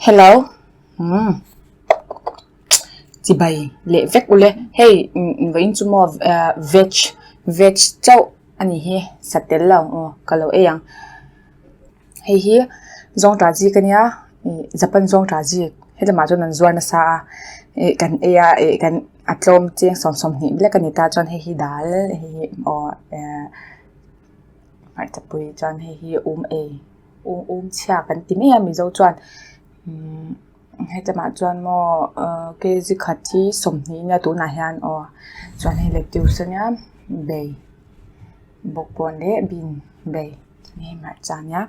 Hello umm chibai leh vek ule hei vawiin chu maw veg veg chauh a ni hi sa tel lo aw ka lo ei ang hei hi zawngtah zik a nia ih japan zawngtah zik helamah chuan an zuar nasa a ih kan ei a ih kan a tlawm chiang sawm sawmhnih lek a ni ta chuan hei hi dal hei hi aw eh hmarchapui chuan hei hi um ei. Um chhia kan ti mai a mizo chuan umm hetlaiah chuan maw ahh kg khat hi 20 nia tunah hian aw chuan hei lettuce ania bai bawkbawn leh bean bai hei hmarcha ania.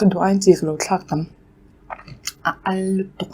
Ka duh aiin chi ka lo thlak tam a al lutuk.